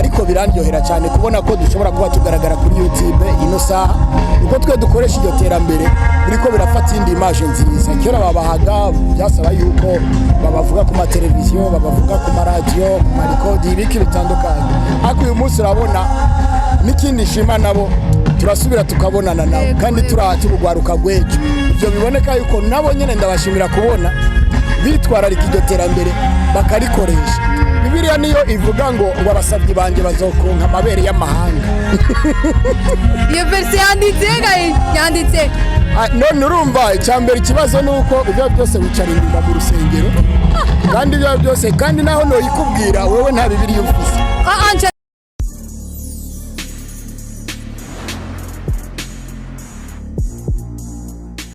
Ariko birandyohera cyane kubona ko dushobora kuba tugaragara kuri YouTube ino saha, uko twe dukoresha iryo terambere biriko birafata indi image nziza. Kera babahaga byasaba yuko babavuga ku mateleviziyo, babavuga ku maradiyo, ku marikodi, ibiki bitandukanye, ariko uyu munsi urabona n'ikindi shima nabo turasubira tukabonana nabo kandi turugwaruka rw'ejo. Ibyo biboneka yuko nabo nyine ndabashimira kubona bitwararika iryo terambere bakarikoresha. Bibiliya niyo ivuga ngo abasabyi banjye bazokonka amabere y'amahanga. Iyo verset yanditse yanditse. Ah, none urumva icyambere ikibazo ni uko ibyo byose wicara inyuma mu rusengero, kandi ibyo byose kandi naho noyikubwira wewe nta Bibiliya ufise. Ah, ah,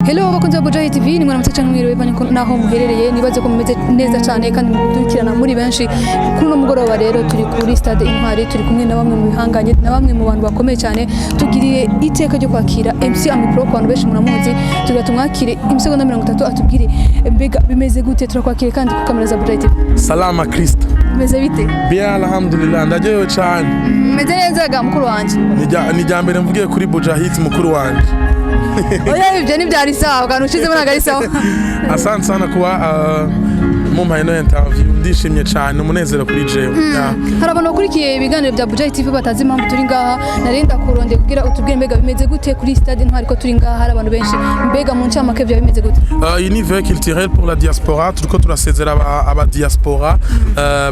Hello bakunzi ba Bujahi TV, ni mwaramutse cyane, mwiriwe bivanye naho muherereye. Nibaze ko mumeze neza cyane kandi mudukurikirana muri benshi. Kuri uno mugoroba rero turi kuri stade Intwari, turi kumwe na bamwe mu bihanganye na bamwe mu bantu bakomeye cyane. Tugiriye iteka ryo kwakira MC Amipro, ku bantu benshi muramuzi. Tugira tumwakire imisegonda 30 atubwire mbega bimeze gute. Turakwakire kandi ku kamera za Bujahi TV. Salama Kristo. Bimeze bite? Bien, alhamdulillah, ndaryohewe cyane. Meze neza ga mukuru wanje. Ni irya mbere mvugiye kuri Bujahit, mukuru wanje. Oya, ibyo ntibyari sawa, kantu ushizemo ntabwo ari sawa. Asante sana kuba mumpaye ino interview, ndishimye cyane, umunezero kuri jewe. Yeah. Hari abantu bakurikiye ibiganiro bya Bujahi TV batazi impamvu turi ngaha. Nari ndakurondeye kugira utubwire mbega bimeze gute kuri stade Intwari, ko turi ngaha hari abantu benshi. Mbega mu ncamake byaba bimeze gute? Iyi ni veillée culturelle pour la diaspora. Turiko turasezera aba diaspora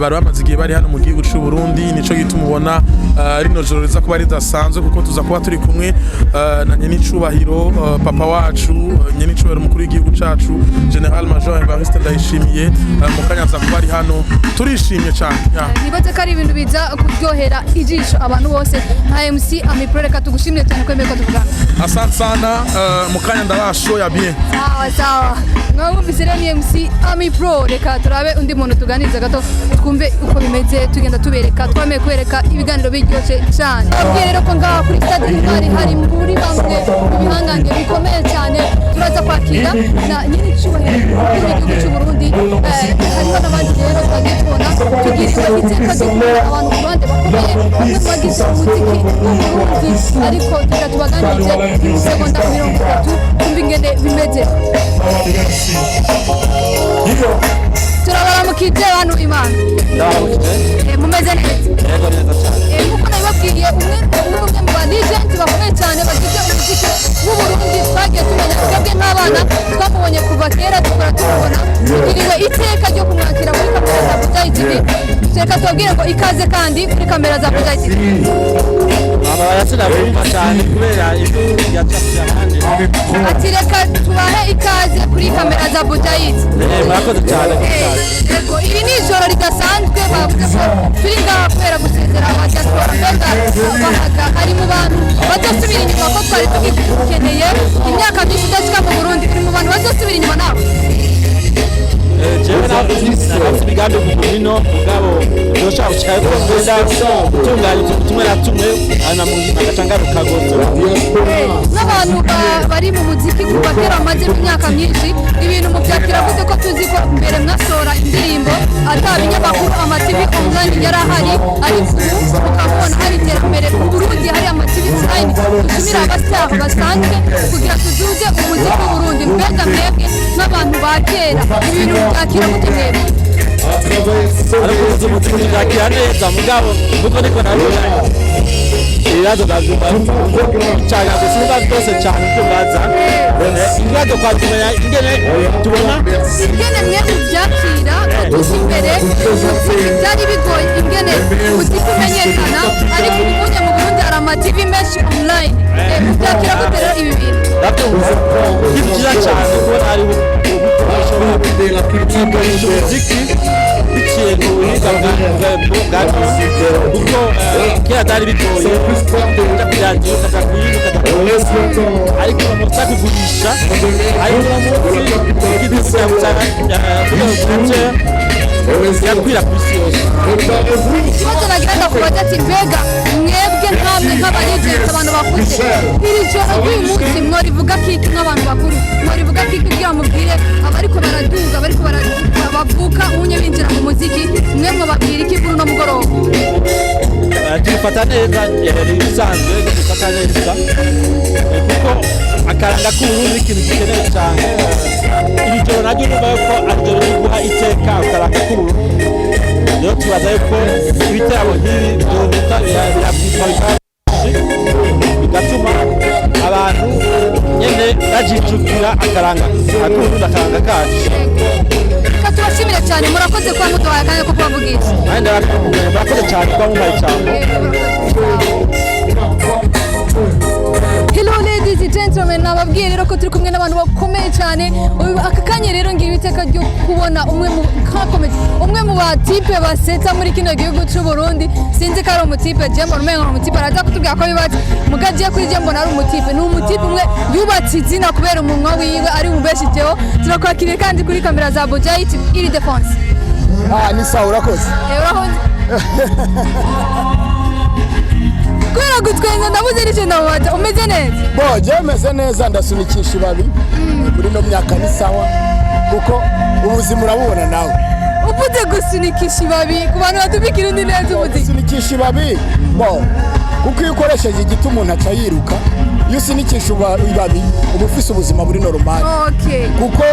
bari bamaze igihe bari hano mu gihugu c'u Burundi. Nico gituma ubona rino joro riza kuba ridasanzwe, kuko tuza kuba turi kumwe na nyenicubahiro papa wacu, nyenicubahiro umukuru w'igihugu cacu, General Major Evariste Ndayishimiye. Mu kanya aza kuba ari hano. Turishimye cyane, yeah. Nibaze ko ari ibintu biza kuryohera ijisho abantu bose. Nka MC Amipro, reka tugushimire cyane kwemeye ko tuvugana. Asante sana, mu kanya ndabashoya bien. Sawa sawa, mwumvise rero ni MC Amipro. Reka turabe undi muntu tuganiriza gato twumve uko bimeze. Tugenda tubereka, twameye kubereka ibiganiro biryoshye cyane. Babwiye rero ko ngaha kuri stade Intwari hari muri bamwe mu bihangange bikomeye cyane. Turaza kwakira na nyir'icyubahiro umukuru w'igihugu cy'u Burundi. Hariho n'abandi rero twagiye tubona. Tugiriwe iteka ryo kubona abantu ku ruhande bakomeye, bamwe mu bagize umuziki w'u Burundi, ariko reka tubaganirize mu segonda 30 twumve ingene bimeze. Turabaramukije bantu imana. Ndabaramukije. Mumeze neza? Yego, neza cyane. Nk'uko nabibabwiye, umwe mu ba legend bakomeye cyane bagize umuziki w'u Burundi twagiye tumenya twebwe nk'abana, twamubonye kuva kera, dukora tumubona. Tugiriwe iteka ryo kumwakira muri kamera za Bujahi TV. Reka tubabwire ngo ikaze kandi kuri kamera za Bujahi TV. Mama barasinakumva cyane kubera ijwi yacafye ahandi. Ati reka tubahe ikaze kuri kamera za Bujahi. Murakoze cyane. Yego, iri ni ijoro ridasanzwe. Bavuze ko turi ngaha kubera gusezera aba diaspora. Mbega bahaga ari mu bantu bazosubira inyuma, ko twari tugikeneye imyaka myinshi udashika mu Burundi? Uri mu bantu bazosubira inyuma nawe? Jewe nafite imigambi yo kuguma ino, mugabo ndoshaka gushika yuko ngenda gutunganya utuntu tumwe na tumwe, hanyuma agaca ngaruka gutyo. N'abantu bari mu muziki kuva kera, bamazemo imyaka myinshi, ibintu mubyakira gute, ko tuzi ko mbere mwasohora indirimbo ata binyamakuru, ama TV online yari ahari, ariko ubu mukabona hari iterambere mu Burundi, hari ama TV online? Dutumira aba star basanzwe kugira tuduze umuziki w'u Burundi. Mbega mwebwe nk'abantu ba kera, ibintu mubyakira gute mwebwe? Ariko uzi umuziki tubyakira neza, mugabo nkuko niko nabibona ibibazo ndabyumva cyane gusa ibibazo byose cyane ibyo mbaza ibibazo kwa kumenya ingene tubona. Ingene mwe mubyakira, ko tuzi imbere umuziki byari bigoye ingene umuziki umenyekana, ariko ubu munye mu Burundi hari ama TV menshi online. Mubyakira gute rero ibi bintu? Ndabyumva ni byiza cyane kubona hari kugurisha umuziki biciye ku buhinga bwa none, kuko kera byari bigoye uja kuyandika, ukaja kuyiga, ukaja kuyiga, ariko uno munsi kugurisha, ariko uno munsi igihugu yakwira ku isi yose. Ikibazo nagira ndakubaza ati mbega mwebwe nkamwe nk'aba legend, abantu bakuze, iri joro ry'uyu munsi mworivuga kiki? Nk'abantu bakuru mworivuga kiki kugira mubwire abariko baraduga, abariko bavuka unye binjira mu muziki? Mwe mwobabwira iki kuri uno mugoroba? Tubifata neza, ni ibisanzwe ko dufata neza, kuko akaranga k'Uburundi ni ikintu gikenewe cyane. Iri joro naryo urumva yuko ari ijoro ryo guha iteka akaranga k'Uburundi. Rero tubaza yuko ibiteramo nk'ibi byohuta biragwizwa, bikaba bigatuma abantu nyene bajijukira akaranga ak'Uburundi, akaranga kacu. Reka tubashimire cyane, murakoze kuba muduhaye akanya ko kubavugisha. Nanjye ndabakumbuye, murakoze cyane kuba mumpaye ijambo. Hello ladies and gentlemen, nababwiye rero ko turi kumwe n'abantu bakomeye cyane. Uyu aka kanya rero ngira iteka ryo kubona umwe mu kakomeye, umwe mu batipe basetsa muri kino gihugu cy'u Burundi. Sinzi ko ari umutipe, je mbona umengo ni umutipe, araza kutubwira ko yubatse. Muga je kuri je mbona ari umutipe. Ni umutipe umwe yubatse izina kubera umunwa wiwe ari umubeshiteho. Turakwakiriye kandi kuri kamera za Buja Hit, Ildephonse. Ah, ni sawa, urakoze. Urakoze. Kubera gutwenza ndabuze n'icyo ndamubaza. Umeze neza? Bo, jewe meze neza, ndasunikisha ibabi muri no myaka, ni sawa kuko ubuzima urabubona nawe. Uvuze gusunikisha ibabi, ku bantu batumva Ikirundi neza, umuziki. Gusunikisha ibabi, bo, kuko iyo ukoresheje igiti umuntu aca yiruka. Iyo usunikisha ibabi uba ufise ubuzima buri normal, kuko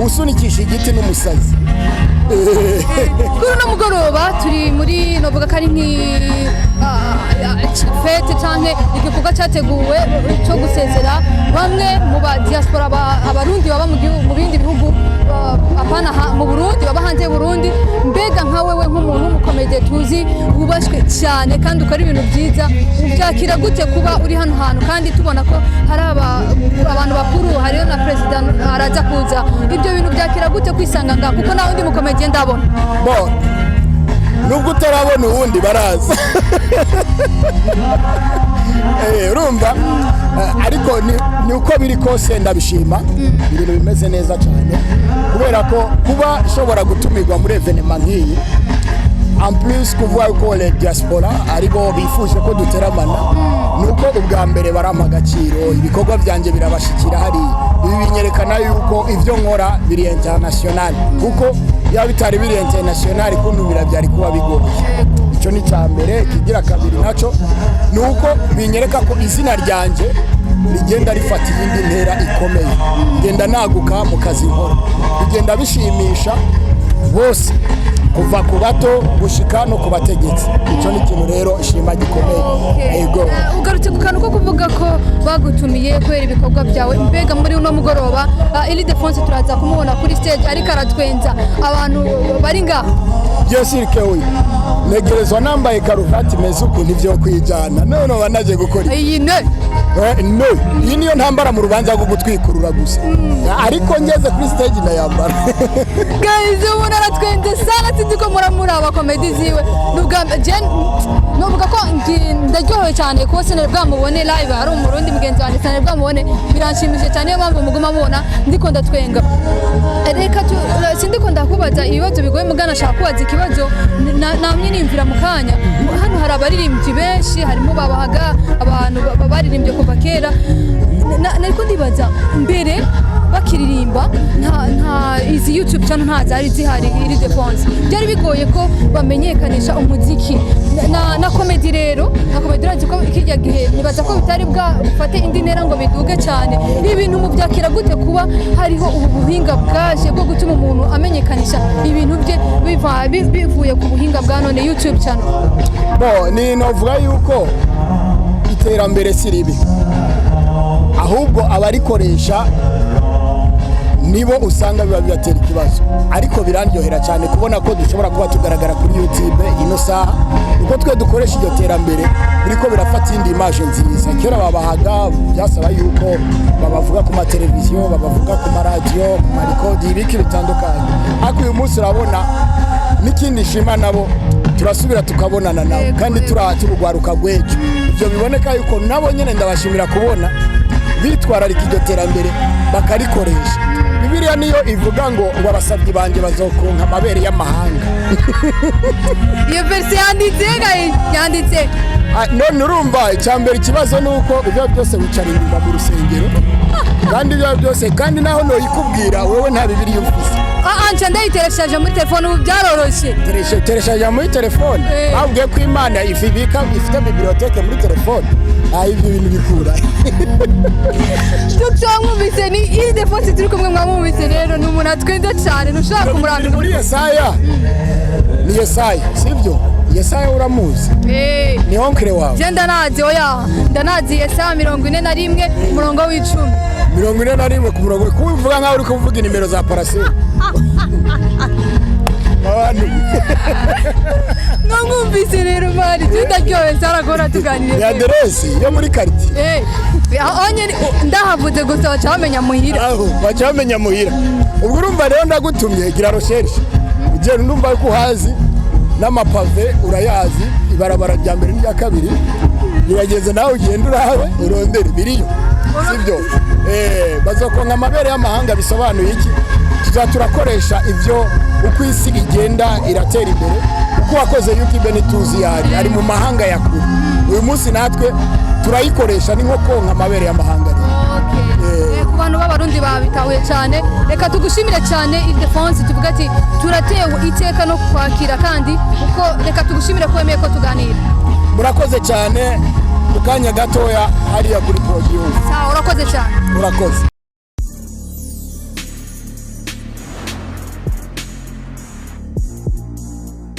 usunikisha igiti n'umusazi. Kuri uno mugoroba turi muri, novuga ko ari fête canke igikorwa cyateguwe cyo gusezera bamwe mu ba diaspora, Abarundi baba mu gihugu, mu bindi bihugu, apana mu Burundi, baba hanze y'u Burundi. Mbega nka wewe nk'umuntu w'umukomede tuzi wubashwe cyane kandi ukora ibintu byiza, ubyakira gute kuba uri hano hantu kandi tubona ko hari abantu bakuru, hariyo na perezida araza kuza? Ibyo bintu byakira gute kwisanga ngaha, kuko nta wundi mukomediye ndabona? Bo, nubwo utarabona uwundi, baraza. Urumva, ariko ni uko biri kose ndabishima, ibintu bimeze neza cyane, kubera ko kuba nshobora gutumirwa muri événement nk'iyi, en plus kuvuga ko le diaspora aribo bifuje ko duteramana, nuko ubwa mbere barampa agaciro, ibikorwa byanjye birabashikira hariya. Ibi binyerekana yuko ibyo nkora biri international, kuko yaba bitari biri international kuntumira byari kuba bigoye. Icyo ni icya mbere. Ikigira kabiri nacyo ni uko binyereka ko izina ryanjye rigenda rifata iyindi ntera ikomeye, ngenda naguka mu kazi nkora, bigenda bishimisha bose, kuva ku bato gushika no ku bategetsi. Icyo ni ikintu rero ishima gikomeye. Ego. Ugarutse ku kantu ko kuvuga ko bagutumiye kubera ibikorwa byawe. Mbega muri uno mugoroba, Ildephonse turaza kumubona kuri stage ariko aratwenza abantu bari ngaha? Byose irikewe ntegerezwa nambaye karuvati imeze uku, ntivyo kwijana none banaje gukora iki? Iyi ne No, iyi niyo ntambara mu rubanza rwo gutwikurura gusa, ariko ngeze kuri stage ndayambara. Guys, umuntu aratwenze sana, sinzi ko muramuraba comedy ziwe. Nubwa je novuga ko ndaryohewe cyane kuba sinari bwamubone live, ari Umurundi mugenzi wanjye, sinari bwamubone, biranshimishije cyane. Niyo mpamvu muguma mubona ndiko ndatwenga. Reka sindiko ndakubaza ibibazo bigoye, mugana ashaka kubaza ikibazo namye niyumvira mu kanya. Hano hari abaririmbyi benshi, harimo babahaga, abantu baririmbye kuva kera. Nariko ndibaza, mbere bakiririmba nta izi YouTube channel nta zari zihari. Ildephonse, byari bigoye ko bamenyekanisha umuziki na comedy. Rero na comedy urazi ko kirya gihe nibaza ko bitari bwafate indi ntera ngo biduge cyane. Ibi bintu mubyakira gute kuba hariho ubu buhinga bwaje bwo gutuma umuntu amenyekanisha ibintu bye bivuye ku buhinga bwa none, YouTube channel? Bo, ni novuga yuko iterambere si ribi, ahubwo abarikoresha nibo usanga biba bibatera ikibazo. Ariko birandyohera cyane kubona ko dushobora kuba tugaragara kuri YouTube ino saha, uko twe dukoresha iryo terambere biriko birafata iyindi image nziza. Kera babahaga, byasaba yuko babavuga ku mateleviziyo, babavuga ku maradiyo, ku marikodi, ibiki bitandukanye, ariko uyu munsi urabona n'ikindi nshima, nabo turasubira tukabonana nabo kandi turugwaruka rw'ejo. Ibyo biboneka yuko nabo nyine ndabashimira kubona bitwararika iryo terambere bakarikoresha. Bibiliya niyo ivuga ngo abasabyi banjye bazokonka amabere y'amahanga. Iyo verse yanditse, guys, yanditse. Ah, none urumva, icyambere ikibazo ni uko ibyo byose wicara inyuma mu rusengero, kandi ibyo byose, kandi naho noyikubwira, wowe nta Bibiliya ufise. Ah, nca ndayitereshaje muri telefone, ubu byaroroshye. Tereshaje muri telefone? Eh. Babwiye ko Imana ibika, ifite bibliothèque muri telefone. Ah, ibyo bintu bikura. Mwamwumvise, ni Ildefonse turi kumwe. Mwamwumvise rero, ni umuntu atwenda cyane, ntushobora kumurambira. Muri Yesaya, ni Yesaya, sibyo? Yesaya uramuzi? Eh. Ni oncle wawe. Je ndanazi, oya, ndanazi Yesaya 41 umurongo w'10. 41 ku murongo, kubivuga nkaho uri kuvuga inimero za parcelle abantu. Mwamwumvise rero, mari je ndaryohewe saragora tuganiriye. Ni aderesi yo muri quartier. Eh, aho nyene ndahavuze gusa baca bamenya muhira. Aho baca bamenya muhira. Ubwo urumva rero ndagutumye, gira recherche, ugenda ndumva ko uhazi n'amapave urayazi, ibarabara rya mbere n'irya kabiri. Birageze nawe ugenda urabe, urondere biriyo, sibyo? Eh, bazokonka amabere y'amahanga bisobanuye iki? Tuza turakoresha ibyo uko isi igenda iratera imbere, uko wakoze YouTube ntituzi yari ari mu mahanga ya kure. Uyu munsi natwe turayikoresha, ni nko konka amabere y'amahanga rero. Okay. Ku bantu b'Abarundi babitahuye cyane. Reka tugushimire cyane, Ildefonse, tuvuga ati turatewe iteka no kwakira, kandi uko reka tugushimire ko wemeye ko tuganira. Murakoze cyane. Mu kanya gatoya hariya kuri podium. Sawa, urakoze cyane. Murakoze.